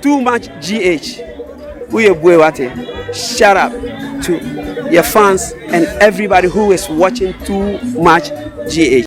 Too much GH woyɛ bue wate shut up to your fans and everybody who is watching too much GH.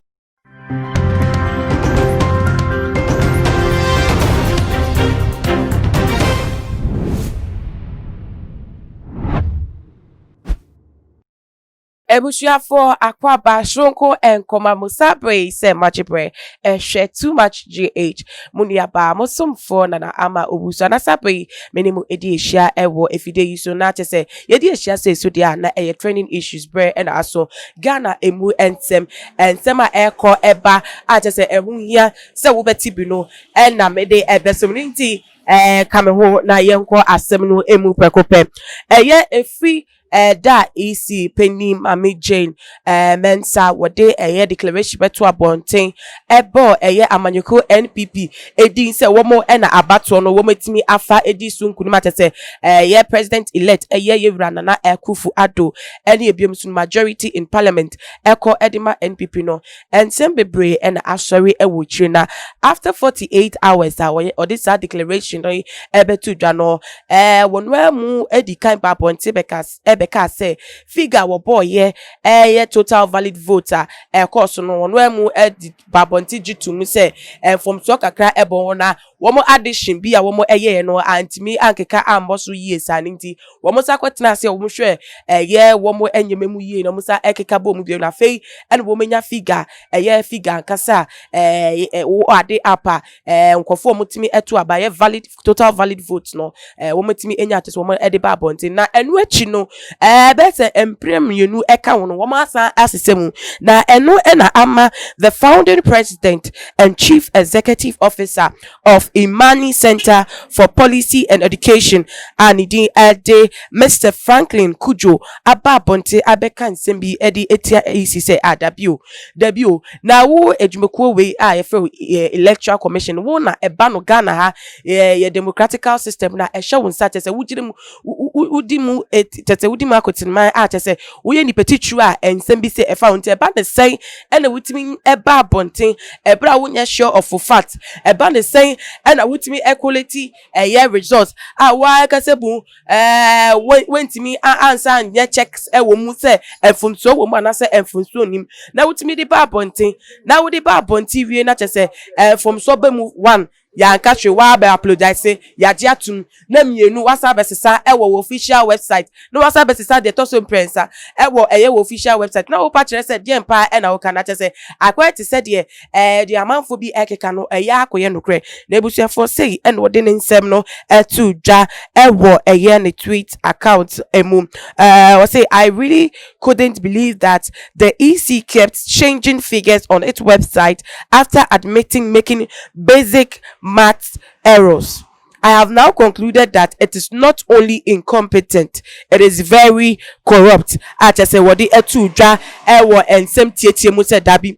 Abusuafoɔ Akwaaba Soronko Nkɔma mo saa berɛ yi sɛ moagye berɛ ɛhwɛ Too Much GH. Mo nuabaa, mo somfoɔ Nana Ama Owusu. Na saa berɛ yi me ne mo ɛdi ahyia ɛwɔ afidie yi so na kyɛ sɛ yɛdi ahyia sei so deɛ a na ɛyɛ trending issues berɛ ɛna aso Ghana ɛmu nsɛm, nsɛm a ɛrekɔ ɛba a kyɛ sɛ ɛho hia sɛ wobɛte bi no ɛna mede ɛbɛsom no nti ɛɛ ka me ho na yɛnkɔ asɛm no ɛmu prɛko pɛ. Ɛyɛ ɛfiri Da a EC panyin Maame Jane Mensah wɔde ɛyɛ declaration bɛto abɔnten ɛbɔɔ ɛyɛ amanyɔkuo NPP edin sɛ wɔn na abatoɔ no wɔn atumi afa adi so nkunim a kyerɛ sɛ ɛyɛ president elect ɛyɛ Yewura Nana Akuffo Addo ɛne ebiom nso no majority in parliament ɛkɔ ɛde ma NPP no. Nsɛm bebree na asɔre wɔ akyire na after 48 hours a wɔyɛ ɔde saa declaration no ɛbɛto dwa no ɛɛ wɔn ara mu adi kan ba abɔnten bɛka ɛbɛkaa sɛ figure a wɔbɔɔyɛ ɛyɛ total valid vote a ɛkɔɔ so no wɔn ara mu ɛde ba abɔnten gye to mu sɛ mfomsoɔ kakra ɛbɔ hɔ na wɔn addition bi a wɔn ɛyɛɛ no antumi ankeka ammɔ so yie saa no nti wɔn san kɔtenaa ase a wɔhwɛɛ ɛyɛ wɔn nneɛma mu yie na wɔn san ɛkeka bɔɔ mu bio na afei ɛna wɔn anya figure ɛyɛ figure ankasa a ɛɛ wɔ ade app a ɛɛ nkurɔfoɔ a wɔtumi ɛto aba ɛyɛ valid total valid vote no ɛɛ wɔtumi anya akyɛ sɛ wɔn ɛde ba abɔnten na ɛno akyi no ɛɛ bɛyɛ sɛ mpere mmienu ɛka ho no wɔn asan asesa mu na ɛno ɛna ama the founding president and chief executive officer of Imani Center for Policy and Education a ne din de Mister Franklin Cudjoe aba abɔnten abɛka nsɛm bi de atia EC sɛ, ah, dabi o, dabi o, na wo adwumakuo wei a yɛfrɛ wo Electoral Commission, wo na ɛba no Ghana ha, yɛ democratical system na ɛhyɛ wo nsa, kyerɛ sɛ wogyina mu, wodi mu, kyerɛ sɛ wodi mu akotenman a kyerɛ sɛ woyɛ nipa titiriw a nsɛm bi sɛ ɛfa wo nti ɛba ne sɛn ɛna wotumi ba abɔnten ɛberɛ a wonyɛ sure of fact, ɛba ne sɛn ɛna wotumi ɛcollate ɛyɛ result a woankasa bu ɛɛ wontumi ansa anyɛ checks ɛwɔ mu sɛ mfomsoɔ wɔ mu anaasɛ mfomsoɔ nnim na wotumi de ba abɔnten na wode ba abɔnten wie na kyerɛ sɛ mfomsoɔ ba mu one Yɛanka hwee, woara bɛ apologise, yɛagye atom, na mmienu, woasan abɛsesa wɔ wo official website, na woasan abɛsesa deɛ ɛtɔ so mprɛnsa wɔ ɛyɛ wo official website, na wopa kyerɛ sɛ deɛn paa na woka, na kyerɛ sɛ akɔyɛ te sɛ deɛ ɛɛ deɛ amanfoɔ bi ɛkeka no ɛyɛ akɔyɛ nokorɛ. Na abusuafoɔ sei na ɔde ne nsɛm no too dwa wɔ ɛyɛ ne tweet account mu. Ɛɛ ɔse I really couldn't believe that the EC kept changing figures on its website after admitting making basic maths errors. I have now concluded that it is not only incompetent, it is very corrupt. A kyerɛ sɛ wɔde ato dwa wɔ nsɛm tietie mu sɛ dabi,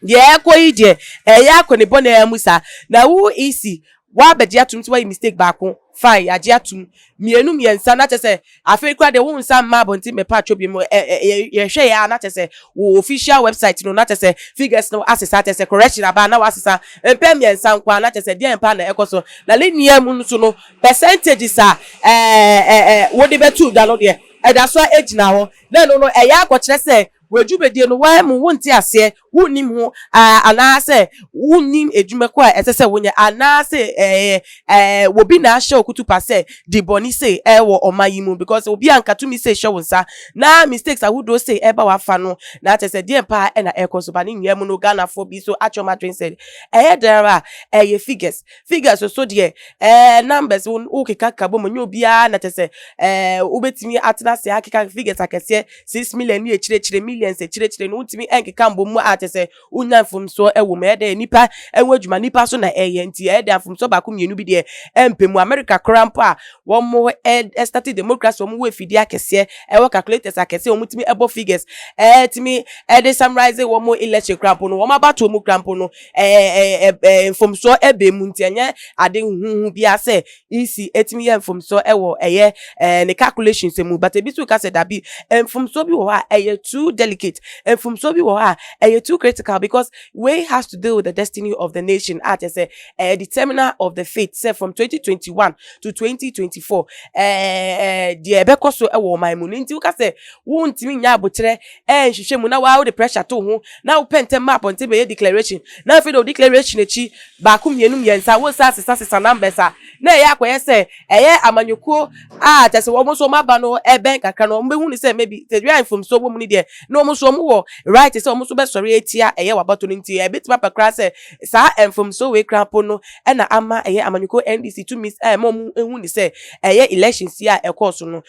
deɛ ɛrekɔ yi deɛ ɛyɛ akɔ ne bɔne ara mu saa. Na wo EC, woabɛgye atom sɛ woayɛ mistake baako, fine, yɛagye atom. Mmienu, mmiɛnsa, na kyerɛ sɛ afei koraa deɛ wo nsa mma abɔnten mmɛpa atwɔ bio. Ɛ ɛ yɛhwɛ yɛ a na kyerɛ sɛ wo official website no na kyerɛ sɛ figures no asesa, kyerɛ sɛ correction aba na wasesa mpɛn mmiɛnsa nko ara, na kyerɛ sɛ deɛn paa na ɛkɔ so. Na ne nua mu nso no, percentages a ɛ ɛ ɛ wode bɛto dwa no deɛ ɛda so ara gyina hɔ, na ɛno no ɛyɛ akɔkyerɛ sɛ W'adwumadie no, woara mu wonte aseɛ, wonnim ho, anaasɛ wonnim adwuma ko a ɛsɛ sɛ wonyɛ, anaasɛ ɛɛ ɛɛ obi na ahyɛ wo kutupa sɛ di bɔne sei ɛwɔ ɔman yi mu, because obi anka tumi sei hyɛ wo nsa, na mistakes ahodoɔ sei ɛba w'afa no, na kyerɛ sɛ deɛn paa ɛna ɛrekɔ so. Ba ne nyinaa mu no, Ghanafoɔ bi nso akyerɛ wɔn adwene sɛ ɛyɛ dɛn ara a ɛyɛ figures, figures nso deɛ ɛɛ numbers wo wokeka bɔ mu, ɛnyɛ obiara na kyerɛ sɛ ɛɛ wobɛtumi atena ase akeka figures akɛseɛ 6 million ne akyiriakyiri, millions akyiriakyiri no wontumi nkeka mbɔ mu a kyerɛ sɛ wonya mfomsoɔ wɔ mu. Ɛyɛ dɛ nnipa ho adwuma nnipa so na ɛyɛ nti ɛyɛ dɛ mfomsoɔ baako mmienu bi deɛ ɛmpɛ mu. America koraa mpo a wɔn ɛstarte democracy, wɔn wɔ afidie akɛseɛ, ɛwɔ calculators akɛseɛ, wɔn tumi ɛbɔ figures, ɛtumi ɛde summarize wɔn election koraa mpo no, wɔn abatoɔ mu koraa mpo no, ɛɛ ɛɛ mfomsoɔ ɛbɛ mu, nti ɛnyɛ ade huhu biara sɛ EC etumi yɛ mfomsoɔ ɛwɔ ɛyɛ ne calculations mu. But ebi nso ka sɛ dabi, mfomsoɔ bi wɔ hɔ a ɛyɛ too dirty. delicate. Mfomsoɔ bi wɔ hɔ a ɛyɛ too critical because wei has to deal with the destiny of the nation, a kyerɛ sɛ ɛyɛ determiner of the fate sɛ from 2021 to 2024 deɛ ɛbɛkɔ so ɛwɔ ɔman mu no. Nti woka sɛ wontumi nya abokyerɛ ɛnhwehwɛ mu na waa wode pressure to ho na wopɛ ntɛm ma abɔnten bɛyɛ declaration, na afei de o declaration akyi baako, mmienu, mmiɛnsa, wosa sesa sesa numbers a, na ɛyɛ akɔyɛ sɛ ɛyɛ amanyɔkuo a kyerɛ sɛ wɔn nso wɔn aba no ɛbɛn kakra no, wɔn bɛhu ne sɛ maybe sɛ dua mfomsoɔ wɔ mu no deɛ, na wɔn nso wɔn wɔ right sɛ wɔn nso bɛsɔre etia ɛyɛ wabɔtɔ no. Nti ɛbɛtumi apa koraa sɛ saa mfomsoɔ wei koraa po no ɛna ama ɛyɛ amanyɔkuo NDC tumi ɛma wɔn ehu ne sɛ ɛyɛ elections yi a ɛkɔɔ so no,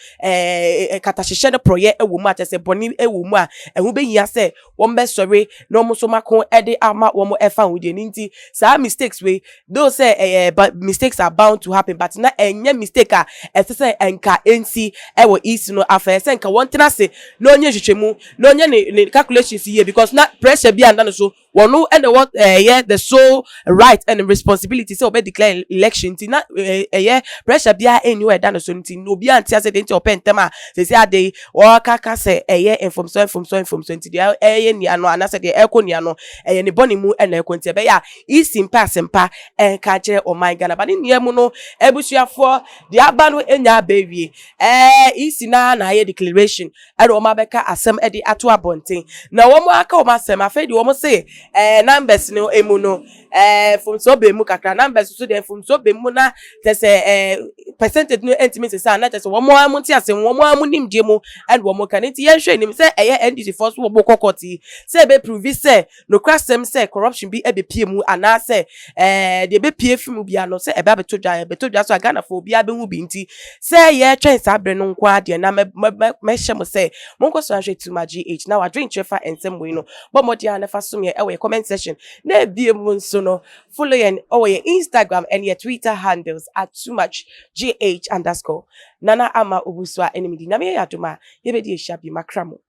katahyehyɛ no porɔyɛ ɛwɔ mu, a kyerɛ sɛ bɔnne ɛwɔ mu a ɛho bɛhia sɛ wɔn bɛsɔre na wɔn nso mako ɛde ama wɔn ɛfa ho deɛ ne. Nti saa mistakes wei though, sɛ ɛyɛ, but mistakes are bound to happen, but na ɛnyɛ mistake a ɛsɛ sɛ ɛnka ɛnsi ɛwɔ EC no afɛ sɛ nka wɔn tena ase na onye nhwehwɛmu na onye ne calculations yie, because na pressure bi anda no so. Wɔn ɛna wɔ ɛyɛ the sole right and responsibility sɛ ɔbɛ declare election, nti na ɛyɛ pressure biara ɛnni hɔ ɛda no so. Nti na obiara nte ase de nti ɔpɛ ntɛm a sɛsi ade yi wɔkaka sɛ ɛyɛ mfomso, mfomso, mfomso. Nti deɛ ɛyɛ nia no anaasɛ deɛ ɛkɔ nia no, ɛyɛ ne bɔne mu ɛna ɛkɔ. Nti ɛbɛyɛ a EC mpa asɛmpa ɛnka kyerɛ ɔman Ghana ba ne nua mu no. Abusuafoɔ, deɛ aba no enya aba awie. EC na ayɛ declaration ɛna wɔn abɛka asɛm ɛde ato abɔnten na wɔn aka wɔn asɛm. Afei deɛ wɔn se numbers no emu no, mfomso bɛ mu kakra. Numbers nso deɛ, mfomso bɛ mu na kyɛ sɛ percentage no ntumi sesa na kyɛ sɛ wɔn a mo te ase, wɔn a mo nimdie mu ɛna wɔn ka ne. Nti yɛnhwɛ anim sɛ ɛyɛ NDC foɔ so wɔn kɔ court yi sɛ ebe prove sɛ nokorasɛm sɛ corruption bi ɛbɛpie mu anaasɛ deɛ ɛbɛpie fi mu bia no sɛ ɛbɛ abɛto dwa, ɛbɛto dwa so a Ghanafoɔ obiara bɛhu bi. Nti sɛ yɛtwɛn saa abere no nko adeɛ na mɛ mɛ mɛhyɛ mo sɛ monkɔ so ahwɛ Tuma GH na wadwenkyerɛ fa nsɛm wei no, bɔ mmɔden a nafa som yɛ ɛwɔ yɛ comment section. Na ebie mu nso no, follow yɛn ɛwɔ yɛ Instagram and yɛ Twitter handles @toomuchgh_. Nana Ama Owusu a ɛnim di Nyame yɛ adom a yɛbɛdi ahyia bi makra mo.